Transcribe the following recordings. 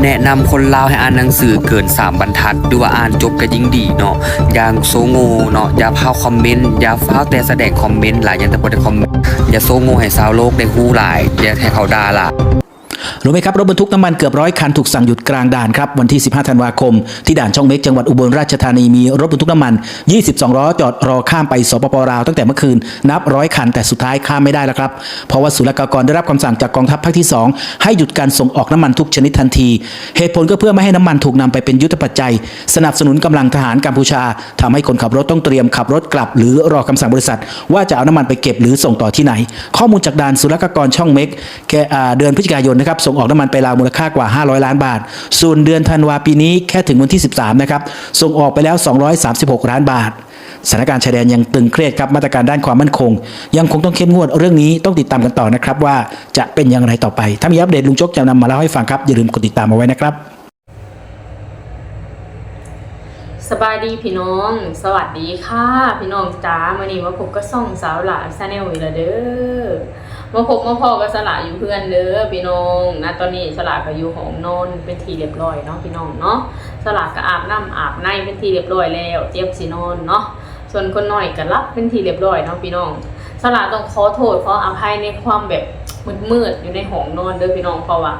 ແນະນຳຄົນລາວໃຫ້ອ່ານໜັງສືເກີນສາມບັນທັດ ຫຼືວ່າອ່ານຈົບກໍຍິ່ງດີເນາະ. ຢ່າໂຊໂງ່ເນາະ, ຢ່າຟ້າວຄອມເມັນ, ຢ່າຟ້າວແຕ່ສະແດງຄອມເມັນຫຼາຍ, ຢ່າແຕ່ບໍ່ໄດ້ຄອມເມັນ, ຢ່າໂຊໂງ່ໃຫ້ຊາວໂລກໄດ້ຮູ້ຫຼາຍ, ຢ່າໃຫ້ເຂົາດ່າຫຼາຍ. รู้ไหมครับ รถบรรทุกน้ำมันเกือบร้อยคันถูกสั่งหยุดกลางด่านครับ วันที่ สิบห้า ธันวาคม ที่ด่านช่องเม็ก จังหวัดอุบลราชธานี มีรถบรรทุกน้ำมัน ยี่สิบสอง ล้อ จอดรอข้ามไป สปป ลาว ตั้งแต่เมื่อคืน นับร้อยคัน แต่สุดท้ายข้ามไม่ได้แล้วครับ เพราะว่าศุลกากรได้รับคำสั่งจากกองทัพภาคที่ สอง ให้หยุดการส่งออกน้ำมันทุกชนิดทันที เหตุผลก็เพื่อไม่ให้น้ำมันถูกนำไปเป็นยุทธปัจจัย สนับสนุนกำลังทหารกัมพูชา ทำให้คนขับรถต้องเตรียมขับรถกลับ หรือรอคำสั่งบริษัท ว่าจะเอาน้ำมันไปเก็บหรือส่งต่อที่ไหน ข้อมูลจากด่านศุลกากรช่องเม็ก แค่ อ่า เดือนพฤศจิกายนนะครับ ส่งออกน้ำมันไปลาวมูลค่ากว่า ห้าร้อย ล้านบาท ส่วนเดือนธันวาปีนี้แค่ถึงวันที่ สิบสาม นะครับ ส่งออกไปแล้ว สองร้อยสามสิบหก ล้านบาท สถานการณ์ชายแดนยังตึงเครียดครับ มาตรการด้านความมั่นคง ยังคงต้องเข้มงวด เรื่องนี้ต้องติดตามกันต่อนะครับ ว่าจะเป็นอย่างไรต่อไป ถ้ามีอัปเดต ลุงโจ๊กจะนำมาเล่าให้ฟังครับ อย่าลืมกดติดตามเอาไว้นะครับ สบายดีพี่น้อง สวัสดีค่ะพี่น้องจ๋า มื้อนี้มาพบกับช่องสาวหลา Channel อีกแล้วเด้อ มาพบมาพ้อกับสาวหลาอยู่เฮือนเด้อพี่น้อง ณ ตอนนี้สาวหลาก็อยู่ห้องนอนเป็นที่เรียบร้อยเนาะพี่น้องเนาะ สาวหลาก็อาบน้ำอาบในเป็นที่เรียบร้อยแล้ว เตรียมสินอนเนาะ ส่วนคนน้อยก็หลับเป็นที่เรียบร้อยเนาะพี่น้อง สาวหลาต้องขอโทษขออภัยในความแบบมืดๆ อยู่ในห้องนอนเด้อพี่น้อง เพราะว่า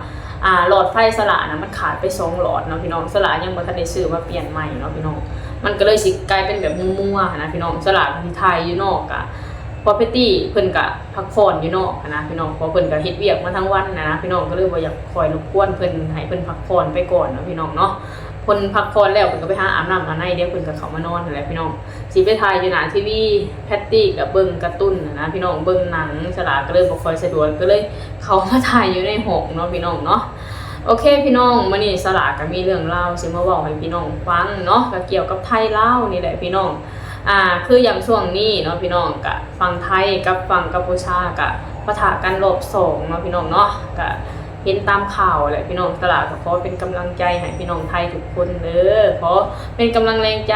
อ่า หลอดไฟสาวหลานะมันขาดไปสองหลอดเนาะพี่น้อง สาวหลายังบ่ทันได้ซื้อมาเปลี่ยนใหม่เนาะพี่น้อง มันก็เลยสิกลายเป็นแบบมัวๆ หั้นนะพี่น้อง สาวหลาก็สิถ่ายอยู่นอกกะ พอแพตตี้เพิ่นกะพักผ่อนอยู่นอกหั้นนะพี่น้อง เพราะเพิ่นกะเฮ็ดเวียกมาทั้งวันหั้นนะพี่น้อง ก็เลยบ่อยากคอยรบกวนเพิ่น ให้เพิ่นพักผ่อนไปก่อนเนาะพี่น้องเนาะ เพิ่นพักผ่อนแล้วเพิ่นก็ไปหาอาบน้ำอาบใน เดี๋ยวเพิ่นก็เข้ามานอนหั้นแหละพี่น้อง สิไปถ่ายอยู่หน้าทีวี แพตตี้ก็เบิ่งการ์ตูนหั้นนะพี่น้อง เบิ่งหนัง สาวหลาก็เลยบ่ค่อยสะดวก ก็เลยเข้ามาถ่ายอยู่ในห้องเนาะพี่น้องเนาะ โอเคพี่น้อง มื้อนี้สาวหลาก็มีเรื่องราวสิมาเว้าให้พี่น้องฟังเนาะ ก็เกี่ยวกับไทลาวนี่แหละพี่น้อง อ่า คืออย่างช่วงนี้เนาะพี่น้อง ก็ฝั่งไทกับฝั่งกัมพูชาก็ปะทะกันรอบสองเนาะพี่น้องเนาะ ก็เห็นตามข่าวแหละพี่น้อง สาวหลาก็ขอเป็นกำลังใจให้พี่น้องไททุกคนเด้อ ขอเป็นกำลังแรงใจ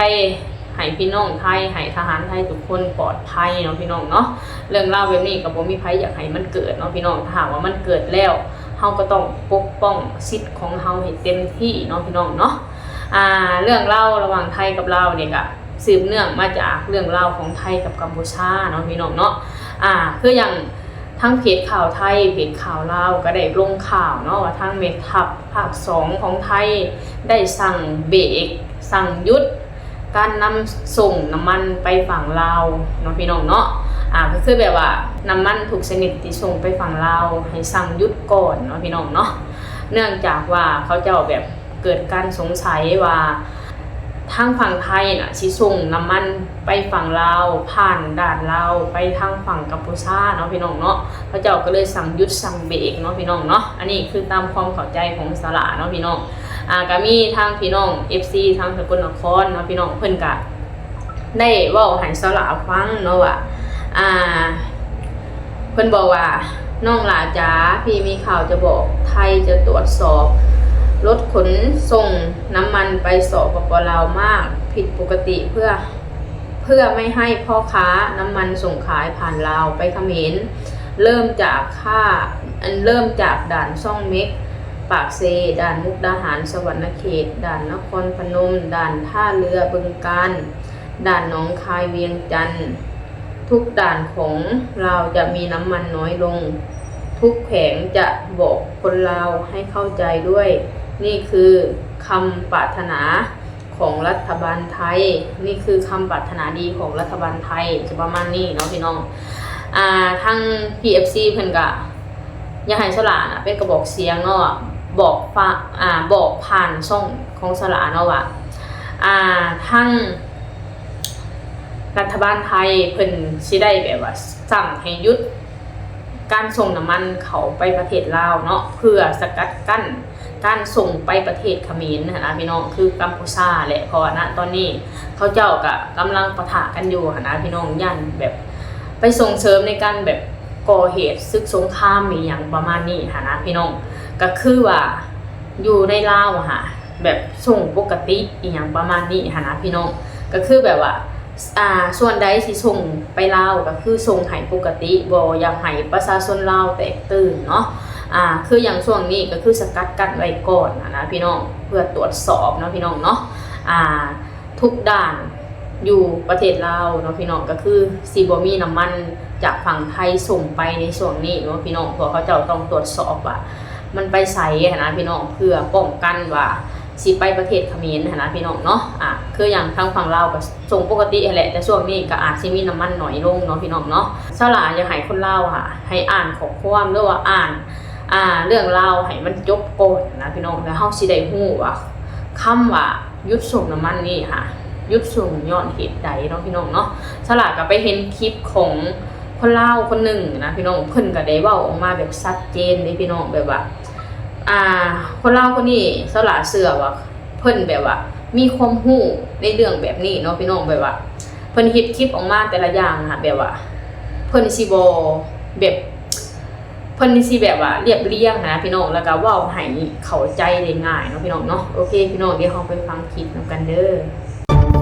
ให้พี่น้องไท ให้ทหารไททุกคนปลอดภัยเนาะพี่น้องเนาะ เรื่องราวแบบนี้ก็บ่มีไผอยากให้มันเกิดเนาะพี่น้อง ถ้าหากว่ามันเกิดแล้ว เฮาก็ต้องปกป้องสิทธิ์ของเฮาให้เต็มที่เนาะพี่น้องเนาะ อ่า เรื่องราวระหว่างไทกับลาวนี่ก็สืบเนื่องมาจากเรื่องราวของไทกับกัมพูชาเนาะพี่น้องเนาะ อ่า คืออย่าง ທາງເພຈຂ່າວໄທ ເພຈຂ່າວລາວກໍໄດ້ລົງຂ່າວເນາະ ວ່າທາງແມ່ທັບພາກສອງຂອງໄທໄດ້ສັ່ງເບກ ສັ່ງຢຸດການນຳສົ່ງນ້ຳມັນໄປຝັ່ງລາວເນາະ ພີ່ນ້ອງເນາະ ອາ ກໍຄືແບບວ່ານ້ຳມັນທຸກຊະນິດທີ່ສົ່ງໄປຝັ່ງລາວໃຫ້ສັ່ງຢຸດກ່ອນເນາະ ພີ່ນ້ອງເນາະ ເນື່ອງຈາກວ່າເຂົາເຈົ້າແບບ ເກີດການສົງໄສວ່າທາງຝັ່ງໄທນະຊິສົ່ງນ້ຳມັນໄປຝັ່ງລາວ ຜ່ານດ່ານລາວໄປທາງຝັ່ງກັມພູຊາເນາະ ພີ່ນ້ອງເນາະ ເຂົາເຈົ້າກໍເລີຍສັ່ງຢຸດສັ່ງເບກເນາະ ພີ່ນ້ອງເນາະ ອັນນີ້ຄືຕາມຄວາມເຂົ້າໃຈຂອງສາລາເນາະ ພີ່ນ້ອງ ອາ ກໍມີທາງພີ່ນ້ອງເອັຟຊີທາງສະກົນນະຄອນເນາະ ພີ່ນ້ອງ ເພິ່ນກະ ໄດ້ເວົ້າໃຫ້ສາລາຟັງເນາະວ່າ ອ່າ ເພິ່ນບອກວ່າ ນ້ອງຫຼ້າຈ໋າ ພີ່ມີຂ່າວຈະບອກ ໄທຈະຕວດສອບລົດຂົນສົ່ງນ້ຳມັນໄປ ສປປ ລາວ ມາກຜິດປົກກະຕິ ເພື່ອ ເພື່ອໄມ່ໃຫ້ພໍ່ຄ້ານ້ຳມັນສົ່ງຂາຍຜ່ານລາວໄປຂະເໝນ ເລີ່ມຈາກ ເລີ່ມຈາກດ່ານຊ່ອງເມັກ ປາກເຊ ດ່ານມຸກດາຫານ ສະຫວັນນະເຂດ ດ່ານນະຄອນພະນົມ ດ່ານທ່າເຮືອບຶງການ ດ່ານໜອງຄາຍ ວຽງຈັນ ທຸກດ່ານຂອງລາວຈະມີນ້ຳມັນນ້ອຍລົງ ທຸກແຂວງຈະບອກຄົນລາວໃຫ້ເຂົ້າໃຈດ້ວຍ ນີ້ຄືຄຳປາດຖະໜາຂອງລັດຖະບານໄທ ນີ້ຄືຄຳປາດຖະໜາດີຂອງລັດຖະບານໄທ ຈະປະມານນີ້ເນາະ ພີ່ນ້ອງ ອ່າ ທາງ ພີເອັຟຊີ ເພິ່ນກະ ຢາກໃຫ້ສາລານະເປັນກະບອກສຽງເນາະ ບອກ ອ່າ ບອກຜ່ານຊ່ອງຂອງສາລາເນາະວ່າ ອ່າ ທາງລັດຖະບານໄທເພິ່ນຊິໄດ້ແບບວ່າສັ່ງໃຫ້ຢຸດການສົ່ງນ້ຳມັນເຂົ້າໄປປະເທດລາວເນາະ ເພື່ອສະກັດກັ້ນການສົ່ງໄປປະເທດຂະເໝນຫັ້ນນະ ພີ່ນ້ອງ ຄືກັມພູຊາແຫຼະ ເພາະວ່ານະຕອນນີ້ເຂົາເຈົ້າກະກຳລັງປະທະກັນຢູ່ຫັ້ນນະ ພີ່ນ້ອງ ຢ້ານແບບໄປສົ່ງເສີມໃນການແບບ ກໍ່ເຫດສຶກສົງຄາມອີ່ຫຍັງປະມານນີ້ຫັ້ນນະ ພີ່ນ້ອງ ກະຄືວ່າຢູ່ໃນລາວຫັ້ນ ແບບສົ່ງປົກກະຕິອີ່ຫຍັງປະມານນີ້ຫັ້ນນະ ພີ່ນ້ອງ ກະຄືແບບວ່າ ອ່າ ສ່ວນໃດຊິສົ່ງໄປລາວ ກະຄືສົ່ງໃຫ້ປົກກະຕິ ບໍ່ຢາກໃຫ້ປະຊາຊົນລາວແຕກຕື່ນເນາະ ອ່າ ຄືຢ່າງຊ່ວງນີ້ກໍຄືສະກັດກັ້ນໄວ້ກ່ອນນະພີ່ນ້ອງ ເພື່ອຕວດສອບເນາະພີ່ນ້ອງເນາະ ອ່າ ທຸກດ້ານຢູ່ປະເທດລາວເນາະພີ່ນ້ອງ ກໍຄືຊິບໍ່ມີນ້ຳມັນຈາກຝັ່ງໄທສົ່ງໄປໃນຊ່ວງນີ້ເນາະພີ່ນ້ອງ ເພາະເຂົາເຈົ້າຕ້ອງຕວດສອບວ່າມັນໄປໃສຫັ້ນນະພີ່ນ້ອງ ເພື່ອປ້ອງກັນວ່າຊິໄປປະເທດຂະເໝນຫັ້ນນະພີ່ນ້ອງເນາະ ອ່າ ຄືຢ່າງທາງຝັ່ງລາວກໍ ສົ່ງປົກກະຕິຫັ້ນແຫຼະ ແຕ່ຊ່ວງນີ້ກໍອາດຊິມີນ້ຳມັນໜ້ອຍລົງເນາະພີ່ນ້ອງເນາະ. ສາວຫຼ້າຢາກໃຫ້ຄົນລາວຫະ ໃຫ້ອ່ານຂໍ້ຄວາມ ຫຼືວ່າອ່ານ ອ່າ ເລື່ອງລາວໃຫ້ມັນຈົບກ່ອນນະພີ່ນ້ອງ ແລ້ວເຮົາຊິໄດ້ຮູ້ວ່າ ຄຳວ່າຢຸດສົ່ງນ້ຳມັນນີ້ຫະ ຢຸດສົ່ງຍ້ອນເຫດໃດເນາະພີ່ນ້ອງເນາະ. ສາວຫຼ້າກໍໄປເຫັນຄລິບຂອງຄົນລາວຄົນໜຶ່ງນະພີ່ນ້ອງ ເພິ່ນກໍໄດ້ເວົ້າອອກມາແບບຊັດເຈນເດ້ພີ່ນ້ອງ ແບບວ່າ ອ່າ ຄົນລາວຄົນນີ້ ສາວຫຼ້າເຊື່ອວ່າ ເພິ່ນແບບວ່າມີຄວາມຮູ້ໃນເລື່ອງແບບນີ້ເນາະພີ່ນ້ອງ ແບບວ່າເພິ່ນເຮັດຄລິບອອກມາແຕ່ລະຢ່າງຫັ້ນ ແບບວ່າເພິ່ນຊິບໍ່ແບບ ເພິ່ນຊິແບບວ່າລຽບລຽງຫັ້ນນະພີ່ນ້ອງ ແລ້ວກໍເວົ້າໃຫ້ເຂົ້າໃຈໄດ້ງ່າຍເນາະພີ່ນ້ອງເນາະ. ໂອເຄພີ່ນ້ອງ ດຽວເຮົາໄປຟັງຄລິບນຳກັນເດີ.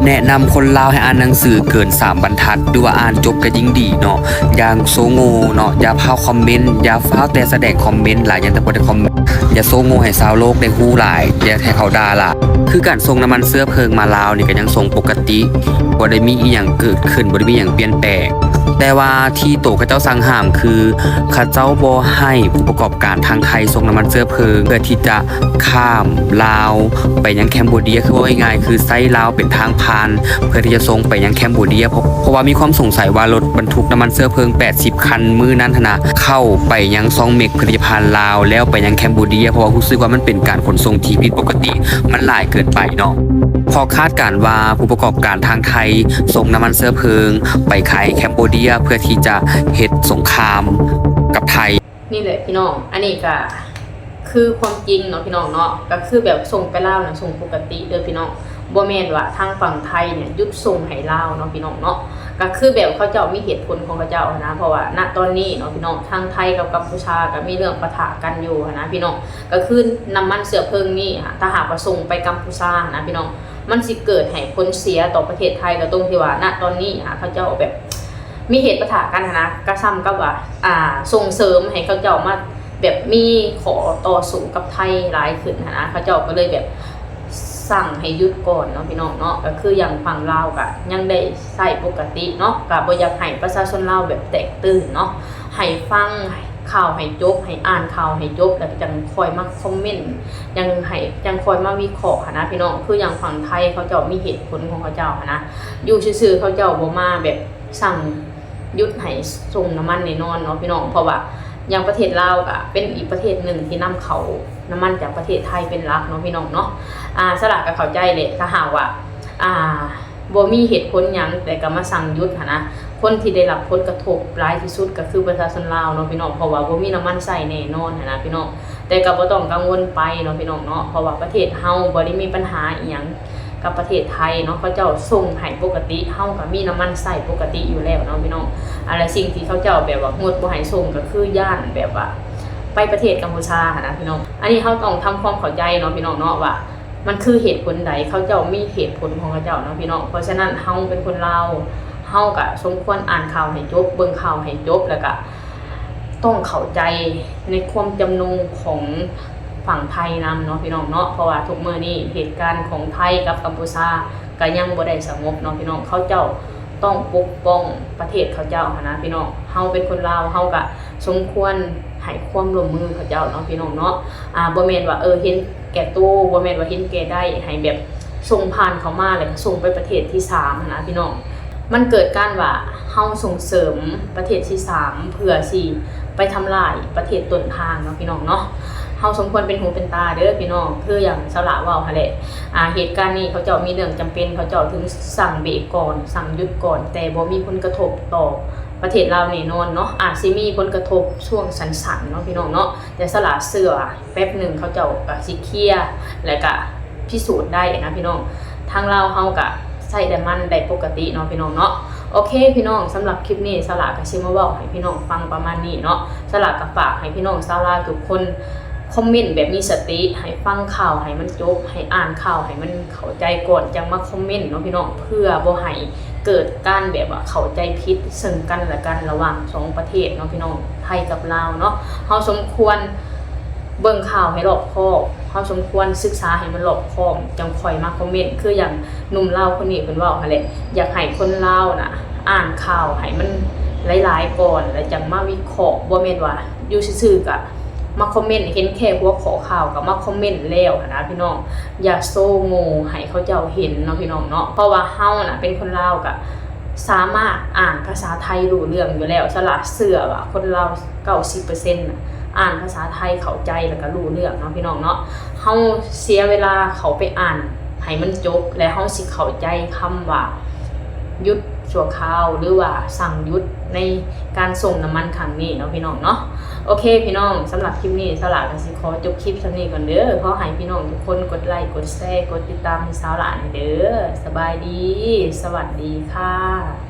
ແນະນຳຄົນລາວໃຫ້ອ່ານໜັງສືເກີນສາມບັນທັດ ຫຼືວ່າອ່ານຈົບກໍຍິ່ງດີເນາະ. ຢ່າໂຊໂງ່ເນາະ ຢ່າຟ້າວຄອມເມັນ ຢ່າຟ້າວແຕ່ສະແດງຄອມເມັນຫຼາຍ ຢ່າແຕ່ບໍ່ໄດ້ຄອມເມັນ ຢ່າໂຊໂງ່ໃຫ້ຊາວໂລກໄດ້ຮູ້ຫຼາຍ ຢ່າໃຫ້ເຂົາດ່າຫຼາຍ. ຄືການສົ່ງນ້ຳມັນເຊື້ອເພີງມາລາວນີ້ກໍຍັງສົ່ງປົກກະຕິ ບໍ່ໄດ້ມີອີ່ຫຍັງເກີດຂຶ້ນ ບໍ່ໄດ້ມີຫຍັງປ່ຽນແປງ. ແຕ່ວ່າທີ່ໂຕເຂົາເຈົ້າສັ່ງຫ້າມ ຄືເຂົາເຈົ້າບໍ່ໃຫ້ຜູ້ປະກອບການທາງໄທສົ່ງນ້ຳມັນເຊື້ອເພີງ ເພື່ອທີ່ຈະຂ້າມລາວໄປຍັງແຄມໂບເດຍ ຄືເວົ້າງ່າຍໆ ຄືໃຊ້ລາວເປັນທາງຜ່ານ ເພື່ອທີ່ຈະສົ່ງໄປຍັງແຄມໂບເດຍ ເພາະ ເພາະວ່າມີຄວາມສົງໄສວ່າລົດບັນທຸກນ້ຳມັນເຊື້ອເພີງແປດສິບຄັນມື້ນັ້ນຫັ້ນນະ ເຂົ້າໄປຍັງຊ່ອງເມັກເພື່ອທີ່ຈະຜ່ານລາວ ແລ້ວໄປຍັງແຄມໂບເດຍ ເພາະວ່າຮູ້ສຶກວ່າມັນເປັນການຂົນສົ່ງທີ່ຜິດປົກກະຕິ ມັນຫຼາຍເກີນໄປເນາະ. ເພາະຄາດການວ່າຜູ້ປະກອບການທາງໄທສົ່ງນ້ຳມັນເຊື້ອເພີງໄປຂາຍແຄມໂບເດຍ ເພື່ອທີ່ຈະເຮັດສົງຄາມກັບໄທ. ນີ້ແຫຼະພີ່ນ້ອງ ອັນນີ້ກະຄືຄວາມຈິງເນາະພີ່ນ້ອງເນາະ ກະຄືແບບສົ່ງໄປລາວນະ ສົ່ງປົກກະຕິເດີພີ່ນ້ອງ ບໍ່ແມ່ນວ່າທາງຝັ່ງໄທນີ້ຢຸດສົ່ງໃຫ້ລາວເນາະພີ່ນ້ອງເນາະ. ກະຄືແບບເຂົາເຈົ້າມີເຫດຜົນຂອງເຂົາເຈົ້າຫັ້ນນະ ເພາະວ່ານະຕອນນີ້ເນາະພີ່ນ້ອງ ທາງໄທກັບກຳປູຊາກະມີເລື່ອງປະທະກັນຢູ່ຫັ້ນນະພີ່ນ້ອງ. ກະຄືນ້ຳມັນເຊື້ອເພີງນີ້ຫະ ຖ້າຫາກວ່າສົ່ງໄປກຳປູຊາຫັ້ນນະພີ່ນ້ອງ ມັນຊິເກີດໃຫ້ຜົນເສຍຕໍ່ປະເທດໄທ ກະຕົງທີ່ວ່ານະຕອນນີ້ຫະ ເຂົາເຈົ້າແບບ ມີເຫດປະທະກັນຫັ້ນນະ ກະສ່ຳກັບວ່າ ອ່າ ສົ່ງເສີມໃຫ້ເຂົາເຈົ້າມາແບບມີຂໍ້ຕໍ່ສູ້ກັບໄທຫຼາຍຂຶ້ນຫັ້ນນະ ເຂົາເຈົ້າກໍເລີຍແບບສັ່ງໃຫ້ຢຸດກ່ອນເນາະພີ່ນ້ອງເນາະ. ກໍຄືຢ່າງຝັ່ງລາວກະຍັງໄດ້ໃຊ້ປົກກະຕິເນາະ ກະບໍ່ຢາກໃຫ້ປະຊາຊົນລາວແບບແຕກຕື່ນເນາະ ໃຫ້ຟັງຂ່າວໃຫ້ຈົບ ໃຫ້ອ່ານຂ່າວໃຫ້ຈົບ ແລ້ວຈັ່ງຄ່ອຍມາຄອມເມັນ ຈັ່ງໃຫ້ ຈັ່ງຄ່ອຍມາວິເຄາະຫັ້ນນະພີ່ນ້ອງ. ຄືຢ່າງຝັ່ງໄທເຂົາເຈົ້າມີເຫດຜົນຂອງເຂົາເຈົ້າຫັ້ນນະ ຢູ່ຊື່ໆ ເຂົາເຈົ້າບໍ່ມາແບບ ສັ່ງຢຸດໃຫ້ສົ່ງນ້ຳມັນແນ່ນອນເນາະພີ່ນ້ອງ ເພາະວ່າຢ່າງປະເທດລາວກະເປັນອີກປະເທດໜຶ່ງທີ່ນຳເຂົ້ານ້ຳມັນຈາກປະເທດໄທເປັນຫຼັກເນາະພີ່ນ້ອງເນາະ. ອ່າ ສາວຫຼ້າກະເຂົ້າໃຈແຫຼະ ຖ້າຫາກວ່າ ອ່າ ບໍ່ມີເຫດຜົນຫຍັງ ແຕ່ກະມາສັ່ງຢຸດຫັ້ນນະ ຄົນທີ່ໄດ້ຮັບຜົນກະທົບຫຼາຍທີ່ສຸດກະຄືປະຊາຊົນລາວເນາະພີ່ນ້ອງ ເພາະວ່າບໍ່ມີນ້ຳມັນໃຊ້ແນ່ນອນຫັ້ນນະພີ່ນ້ອງ. ແຕ່ກໍບໍ່ຕ້ອງກັງວົນໄປເນາະພີ່ນ້ອງເນາະ ເພາະວ່າປະເທດເຮົາບໍ່ໄດ້ມີບັນຫາອີ່ຫຍັງກັບປະເທດໄທເນາະ ເຂົາເຈົ້າສົ່ງໃຫ້ປົກກະຕິ ເຮົາກໍມີນ້ຳມັນໃຊ້ປົກກະຕິຢູ່ແລ້ວເນາະພີ່ນ້ອງ. ອັນ ແລະ ສິ່ງທີ່ເຂົາເຈົ້າແບບວ່າງົດບໍ່ໃຫ້ສົ່ງກໍຄືຢ້ານແບບວ່າໄປປະເທດກຳປູຊາຫັ້ນນະພີ່ນ້ອງ. ອັນນີ້ເຮົາຕ້ອງທຳຄວາມເຂົ້າໃຈເນາະພີ່ນ້ອງເນາະ ວ່າມັນຄືເຫດຜົນໃດ ເຂົາເຈົ້າມີເຫດຜົນຂອງເຂົາເຈົ້າເນາະພີ່ນ້ອງ. ເພາະສະນັ້ນເຮົາເປັນຄົນລາວ ເຮົາກໍສົມຄວນອ່ານຂ່າວໃຫ້ຈົບ ເບິ່ງຂ່າວໃຫ້ຈົບ ແລ້ວກໍ ຕ້ອງເຂົ້າໃຈໃນຄວາມຈຳນົງຂອງຝັ່ງໄທນຳເນາະພີ່ນ້ອງເນາະ ເພາະວ່າທຸກມື້ນີ້ເຫດການຂອງໄທກັບກຳປູຊາກໍຍັງບໍ່ໄດ້ສະຫງົບເນາະພີ່ນ້ອງ. ເຂົາເຈົ້າຕ້ອງປົກປ້ອງປະເທດເຂົາເຈົ້າຫັ້ນນະພີ່ນ້ອງ. ເຮົາເປັນຄົນລາວ ເຮົາກໍສົມຄວນໃຫ້ຄວາມຮ່ວມມືເຂົາເຈົ້າເນາະພີ່ນ້ອງເນາະ. ອ່າ ບໍ່ແມ່ນວ່າ ເອີ ເຫັນແກ່ໂຕ ບໍ່ແມ່ນວ່າເຫັນແກ່ໄດ້ ໃຫ້ແບບ ສົ່ງຜ່ານເຂົ້າມາ ແລ້ວກໍສົ່ງໄປປະເທດທີສາມຫັ້ນນະພີ່ນ້ອງ. ມັນເກີດການວ່າເຮົາສົ່ງເສີມປະເທດທີສາມ ເພື່ອຊິໄປທຳລາຍປະເທດຕົ້ນທາງເນາະພີ່ນ້ອງເນາະ. ເຮົາສົມຄວນເປັນຫູເປັນຕາເດີພີ່ນ້ອງ ຄືຢ່າງສາວຫຼ້າເວົ້າຫັ້ນແຫຼະ. ອ່າ ເຫດການນີ້ເຂົາເຈົ້າມີເລື່ອງຈຳເປັນ ເຂົາເຈົ້າເຖິງສັ່ງເບຣກກ່ອນ ສັ່ງຢຸດກ່ອນ ແຕ່ບໍ່ມີຜົນກະທົບຕໍ່ປະເທດລາວແນ່ນອນເນາະ. ອາດຊິມີຜົນກະທົບຊ່ວງສັ້ນໆເນາະພີ່ນ້ອງເນາະ ແຕ່ສາວຫຼ້າເຊື່ອ ແປັບໜຶ່ງເຂົາເຈົ້າກະຊິເຄຍ ແລະກະພິສູດໄດ້ນະພີ່ນ້ອງ. ທາງລາວເຮົາກະໃຊ້ແຕ່ມັນໄດ້ປົກກະຕິເນາະພີ່ນ້ອງເນາະ. ໂອເຄພີ່ນ້ອງ ສຳລັບຄລິບນີ້ສາວຫຼ້າກະຊິມາເວົ້າໃຫ້ພີ່ນ້ອງຟັງປະມານນີ້ເນາະ. ສາວຫຼ້າກະຝາກໃຫ້ພີ່ນ້ອງຊາວລາວທຸກຄົນຄອມເມັນແບບມີສະຕິ ໃຫ້ຟັງຂ່າວໃຫ້ມັນຈົບ ໃຫ້ອ່ານຂ່າວໃຫ້ມັນເຂົ້າໃຈກ່ອນ ຈັ່ງມາຄອມເມັນເນາະພີ່ນ້ອງ ເພື່ອບໍ່ໃຫ້ ເກີດການແບບວ່າເຂົ້າໃຈຜິດເຊິ່ງກັນແລະກັນ ລະຫວ່າງສອງປະເທດເນາະພີ່ນ້ອງ ໄທກັບລາວເນາະ. ເຮົາສົມຄວນ ເບິ່ງຂ່າວໃຫ້ລອບຄອບ, ເຮົາສົມຄວນສຶກສາໃຫ້ມັນລອບຄອບ ຈັ່ງຄ່ອຍມາຄອມເມັນ. ຄືຢ່າງໜຸ່ມລາວຄົນນີ້ເພິ່ນເວົ້າຫັ້ນແຫຼະ, ຢາກໃຫ້ຄົນລາວນະ ອ່ານຂ່າວໃຫ້ມັນຫຼາຍໆກ່ອນ ແລ້ວຈັ່ງມາວິເຄາະ, ບໍ່ແມ່ນວ່າຢູ່ຊື່ໆກະມາຄອມເມັນ, ເຫັນແຄ່ຫົວຂໍ້ຂ່າວກະມາຄອມເມັນແລ້ວຫັ້ນນະພີ່ນ້ອງ. ຢ່າໂຊໂງ່ໃຫ້ເຂົາເຈົ້າເຫັນເນາະພີ່ນ້ອງເນາະ, ເພາະວ່າເຮົານະເປັນຄົນລາວກະ ສາມາດອ່ານພາສາໄທຮູ້ເລື່ອງຢູ່ແລ້ວ. ສາລາເຊື່ອວ່າຄົນລາວເກົ້າສິບເປີເຊັນນະ ອ່ານພາສາໄທເຂົ້າໃຈ ແລ້ວກໍຮູ້ເລື່ອງເນາະພີ່ນ້ອງເນາະ. ເຮົາເສຍເວລາເຂົ້າໄປອ່ານໃຫ້ມັນຈົບ ແລະ ເຮົາຊິເຂົ້າໃຈຄຳວ່າຢຸດຊົ່ວຄາວ ຫຼືວ່າສັ່ງຢຸດໃນການສົ່ງນ້ຳມັນຄັ້ງນີ້ເນາະພີ່ນ້ອງເນາະ. ໂອເຄພີ່ນ້ອງ, ສຳລັບຄລິບນີ້ ສາລາກໍຊິຂໍຈົບຄລິບສ່ຳນີ້ກ່ອນເດີ. ຂໍໃຫ້ພີ່ນ້ອງທຸກຄົນກົດໄລ ກົດແຊ ກົດຕິດຕາມໃຫ້ສາວລາແດ່ເດີ. ສະບາຍດີ, ສະຫວັດດີຄ່ະ.